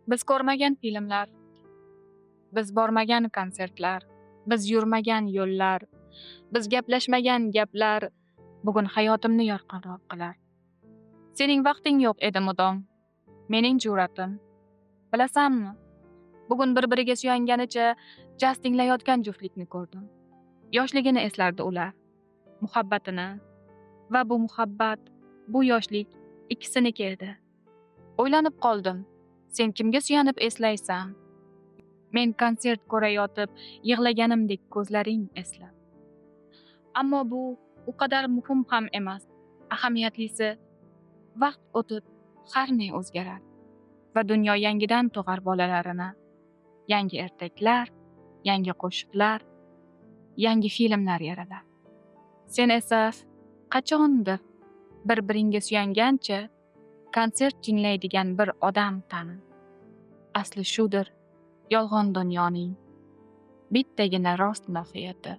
Biz ko'rmagan filmlar, biz bormagan konsertlar, biz yurmagan yo'llar, biz gaplashmagan gaplar bugun hayotimni yorqinroq qilar. Sening vaqting yo'q edi mudom. Mening jur'atim. Bilasanmi? Bugun bir-biriga suyanganicha jaz tinglayotgan juftlikni ko'rdim. Yoshligini eslardi ular. Muhabbatini va bu muhabbat, bu yoshlik ikkisiniki edi. O'ylanib qoldim. Sen kimga suyanib eslaysan? Men konsert ko'rayotib yig'laganimdek ko'zlaring eslab. Ammo bu u qadar muhim ham emas. Ahamiyatlisi, vaqt o'tib har ne o'zgarar va dunyo yangidan tug'ar bolalarini. Yangi ertaklar, yangi qo'shiqlar, yangi filmlar yaralar. Sen esa qachondir bir-biringga suyangancha konsert tinglaydigan bir odam tani. Asli shudir yolg'on dunyoning bittagina rost mohiyati.